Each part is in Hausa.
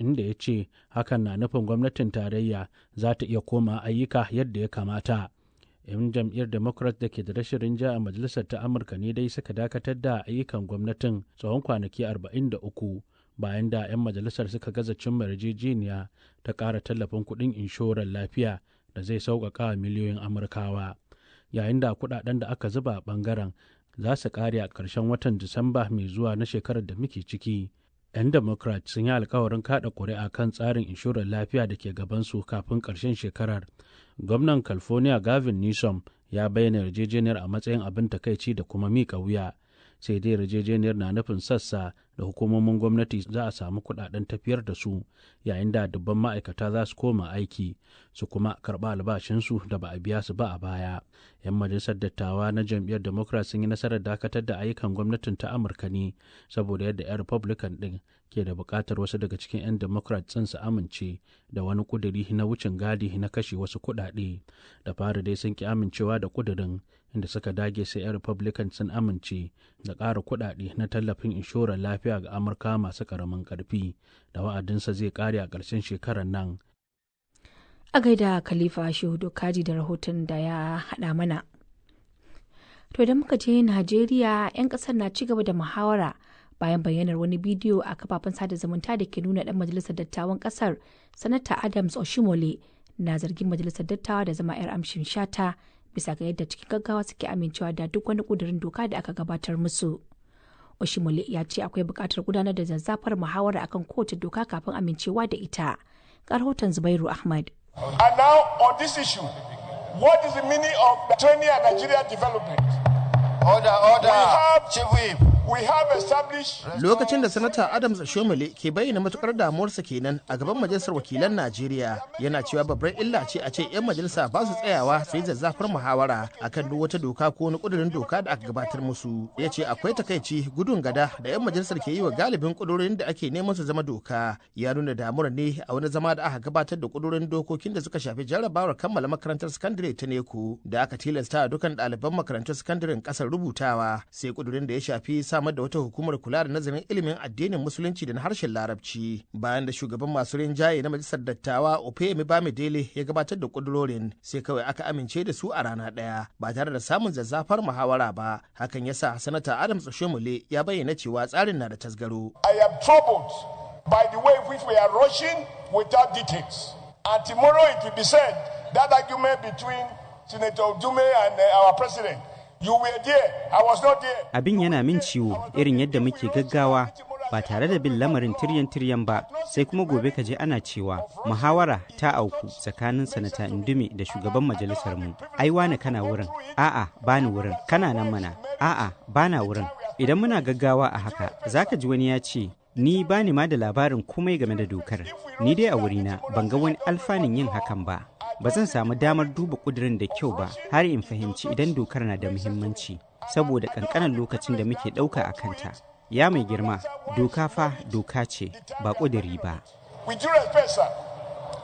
Inda ya ce hakan na nufin gwamnatin tarayya za ta iya koma ayyuka yadda ya kamata. 'Yan jam'iyyar Democrat da ke da rashin rinjaye a majalisar ta Amurka ne dai suka dakatar da ayyukan gwamnatin tsawon kwanaki 43 bayan da 'yan majalisar suka gaza cimma yarjejeniya ta ƙara tallafin kuɗin inshorar lafiya da zai sauƙaƙa miliyoyin Amurkawa, yayin da kuɗaɗen da aka zuba a ɓangaren za su ƙare a ƙarshen watan Disamba mai zuwa na shekarar da muke ciki. 'Yan Democrat sun yi alkawarin kada ƙuri'a kan tsarin inshorar lafiya da ke gabansu kafin ƙarshen shekarar. Gwamnan California Gavin Newsom ya bayyana yarjejeniyar a matsayin abin takaici da kuma miƙa wuya. Sai dai yarjejeniyar na nufin sassa da hukumomin gwamnati za a samu kuɗaɗen tafiyar da su, yayin da dubban ma'aikata za su koma aiki su kuma karɓi albashinsu da ba a biya su ba a baya. 'Yan majalisar dattawa na jam'iyyar Democrat sun yi nasarar dakatar da ayyukan gwamnatin ta Amurka ne saboda yadda 'yan Republican ɗin ke da buƙatar wasu daga cikin 'yan Democrat ɗin su amince da wani ƙuduri na wucin gadi na kashe wasu kuɗaɗe. Da fari dai sun ki amincewa da ƙudurin, inda suka dage sai 'yan Republican sun amince da ƙara kuɗaɗe na tallafin inshorar lafiya ga Amurka masu ƙaramin ƙarfi da wa'adinsa zai ƙare a ƙarshen shekarar nan. A gaida Khalifa Shehu Dokaji da rahoton da ya haɗa mana. To idan muka je Najeriya, 'yan ƙasar na ci gaba da muhawara bayan bayyanar wani bidiyo a kafafen sada zumunta da ke nuna ɗan majalisar dattawan ƙasar, Sanata Adams Oshimole, na zargin majalisar dattawa da zama 'yar amshin shata bisa ga yadda cikin gaggawa suke amincewa da duk wani ƙudurin doka da aka gabatar musu. Oshimole ya ce akwai buƙatar gudanar da zazzafar muhawara akan kowace doka kafin amincewa da ita. Ga rahoton Zubairu Ahmad. And now on this issue, what is the meaning of training and Nigeria development? Order, order. We Chief Whip. We have established Lokacin da Sanata Adams Shomale ke bayyana matukar damuwarsa kenan a gaban Majalisar Wakilan Najeriya, yana cewa babbar illa ce a ce 'yan majalisa ba su tsayawa su yi zazzafar muhawara akan duk wata doka ko wani kudurin doka da aka gabatar musu. Ya ce akwai takaici gudun gada da 'yan majalisar ke yi wa galibin kudurin da ake neman su zama doka. Ya nuna damuwar ne a wani zama da aka gabatar da kudurin dokokin da suka shafi jarrabawar kammala makarantar sakandare ta NECO da aka tilasta dukkan ɗaliban makarantun sakandaren ƙasar rubutawa, sai kudurin da ya shafi samar da wata hukumar kula da nazarin ilimin addinin Musulunci da na harshen Larabci. Bayan da shugaban masu rinjaye na majalisar dattawa Opeyemi Bamidele ya gabatar da kudurorin, sai kawai aka amince da su a rana ɗaya ba tare da samun zazzafar muhawara ba. Hakan yasa Sanata Adams Oshomole ya bayyana cewa tsarin na da tasgaro. I am troubled by the way in which we are rushing without details. And tomorrow it will be said that argument between Senator Dume and our president. You were there, I was not there. Abin yana min ciwo irin yadda muke gaggawa ba tare da bin lamarin tiryan-tiryan ba, sai kuma gobe ka je ana cewa muhawara ta auku tsakanin Sanata Indume da shugaban majalisar mu. Ai wane kana wurin? A'a, bani wurin. Kana nan mana? A'a, bana wurin. Idan muna gaggawa a haka, zaka ji wani ya ce ni bani ma da labarin komai game da dokar. Ni dai a wurina ban ga wani alfanun yin hakan ba. Ba zan samu damar duba kudirin da kyau ba har in fahimci idan dokar na da muhimmanci, saboda kankanan lokacin da muke ɗauka a kanta. Ya mai girma, doka fa doka ce, ba kudiri ba. With due respect, sir,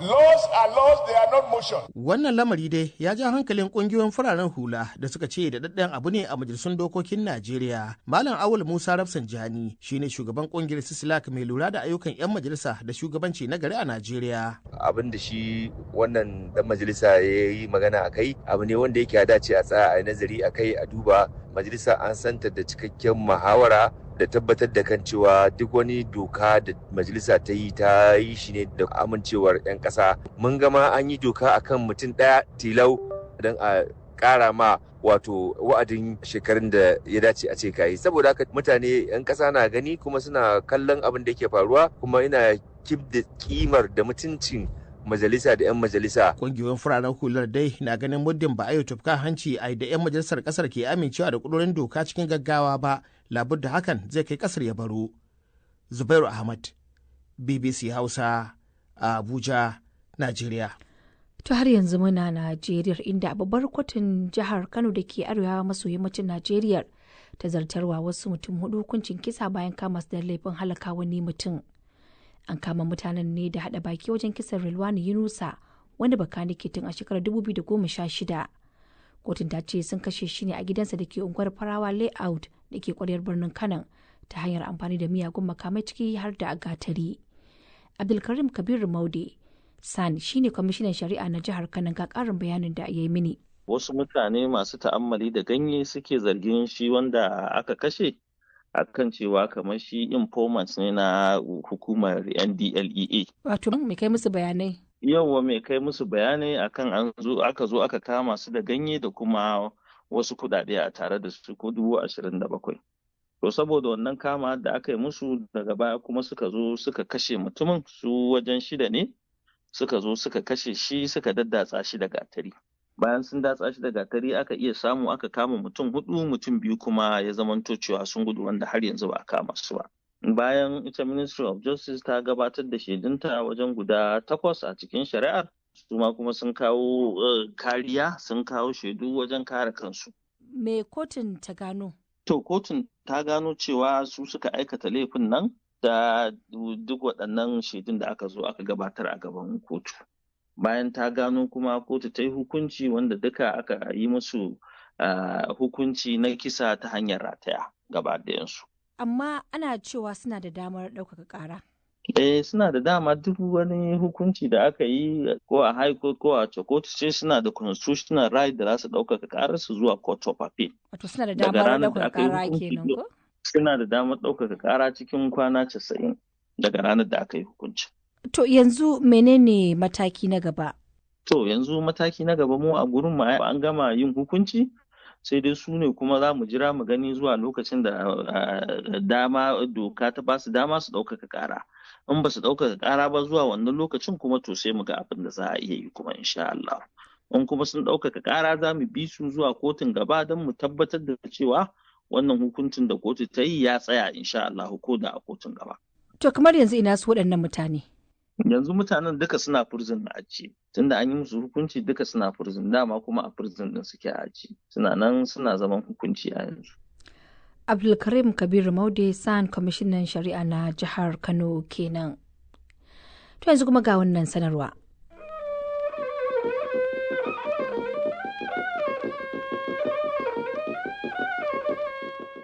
laws are laws, they are not motion. Wannan lamari dai ya ja hankalin kungiyoyin fararen hula da suka ce da daddan abu ne a majalisun dokokin Najeriya. Malam Awul Musa Rafsanjani shine shugaban kungiyar Sisilak mai lura da ayyukan 'yan majalisa da shugabanci na gari a Najeriya. Abin da shi wannan dan majalisa ya yi magana a kai abu ne wanda yake ya dace a tsaya a yi nazari a kai, a duba. Majalisa an santa da cikakken muhawara da tabbatar da kan cewa duk wani doka da majalisa ta yi, ta yi shi ne da amincewar 'yan ƙasa. Mun gama an yi doka akan mutum ɗaya tilau don a ƙara ma wato wa'adin shekarun da ya dace a ce kayi. Saboda haka mutane 'yan ƙasa na gani kuma suna kallon abin da yake faruwa, kuma ina kib da kimar da mutuncin majalisa da 'yan majalisa. Kungiyoyin fararen hular dai na ganin muddin ba a yi tufka hanci a da 'yan majalisar kasar ke amincewa da kudurin doka cikin gaggawa ba, labudda hakan zai kai kasar ya baro. Zubairu Ahmad, BBC Hausa, a Abuja, Najeriya. To har yanzu muna Najeriya, inda babbar kotun jihar Kano da ke arewa maso yammacin Najeriya ta zartarwa wasu mutum hudu hukuncin kisa bayan kama su da laifin halaka wani mutum. An kama mutanen ne da hada baki wajen kisan Rilwani Yunusa, wani bakanike, tun a shekarar 2016. Kotun ta ce sun kashe shi ne a gidansa da ke unguwar Farawa Layout da ke kwaryar birnin Kano ta hanyar amfani da miyagun makamai, ciki har da gatari. Abdulkarim Kabiru Maude San shine kwamishinan shari'a na jihar Kano, ga ƙarin bayanin da ya yi mini. Wasu mutane masu ta'ammali da ganye suke zargin shi wanda aka kashe akan cewa kamar shi informant ne na hukumar NDLEA. Wato mai kai musu bayanai. Yawwa, mai kai musu bayanai akan an zo aka zo aka kama su da ganye da kuma wasu kuɗaɗe a tare da su ko 27,000. To saboda wannan kama da aka yi musu, daga baya kuma suka zo suka kashe mutumin, su wajen shida ne suka zo suka kashe shi, suka daddatsa shi da gatari. Bayan sun datsa shi da gatari, aka iya samu aka kama mutum hudu, mutum biyu kuma ya zamanto cewa sun gudu, wanda har yanzu ba a kama su ba. Bayan ita Ministry of Justice ta gabatar da shaidunta wajen guda takwas a cikin shari'ar, su ma kuma sun kawo kariya, sun kawo shaidu wajen kare kansu. Me kotun ta gano? To kotun ta gano cewa su suka aikata laifin nan da duk waɗannan shaidun da aka zo aka gabatar a gaban kotu. Bayan ta gano kuma, kotu ta yi hukunci wanda duka aka yi musu hukunci na kisa ta hanyar rataya gaba ɗayansu. Amma ana cewa suna da damar ɗaukaka ƙara. Eh, suna da dama. Duk wani hukunci da aka yi ko a high court ko a kotu ce, suna da constitutional right da za su ɗaukaka ƙarar su zuwa Court of Appeal. Wato suna da damar ɗaukaka ƙara kenan ko? Suna da damar ɗaukaka ƙara cikin kwana 90 daga ranar da aka yi hukunci. To yanzu menene mataki na gaba? To yanzu mataki na gaba, mu a gurin mu an gama yin hukunci, sai dai su ne kuma za mu jira mu gani zuwa lokacin da dama doka ta ba su dama su ɗaukaka ƙara. In ba su ɗaukaka ƙara ba zuwa wannan lokacin kuma, to sai mu ga abin da za a iya yi kuma insha Allah. In kuma sun ɗaukaka ƙara, za mu bi su zuwa kotun gaba don mu tabbatar da cewa wannan hukuncin da kotu ta yi ya tsaya insha Allah ko da a kotun gaba. To kamar yanzu ina su waɗannan mutane? Yanzu mutanen duka suna prison na ajiye, tunda an yi musu hukunci duka suna prison, dama kuma a prison din suke ajiye, suna nan suna zaman hukunci a yanzu. Abdulkarim Kabiru Maude San, kwamishinan shari'a na jihar Kano kenan. To yanzu kuma ga wannan sanarwa.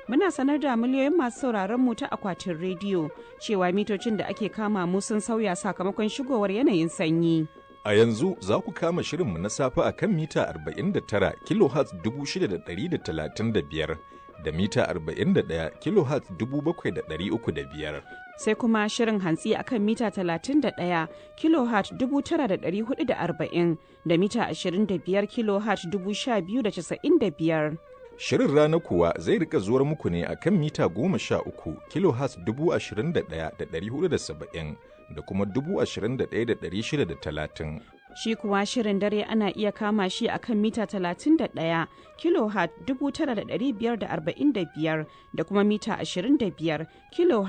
Muna sanar da miliyoyin masu sauraron mu ta akwatin rediyo cewa mitocin da ake kama mu sun sauya sakamakon shigowar yanayin sanyi. A yanzu za ku kama shirinmu na safe a kan mita 49 kilohertz 6,635 da mita 41 kilohertz 7,305. Sai kuma shirin hantsi a kan mita 31 kilohertz 9,440 da mita 25 kilohertz 12,095. Shirin rana kuwa zai rika zuwar muku ne a kan mita 13 kilohertz 21,470 da kuma 21,630. Shi kuwa shirin dare ana iya kama shi a kan mita 31 kilohertz 9,545 da kuma mita 25 kilohertz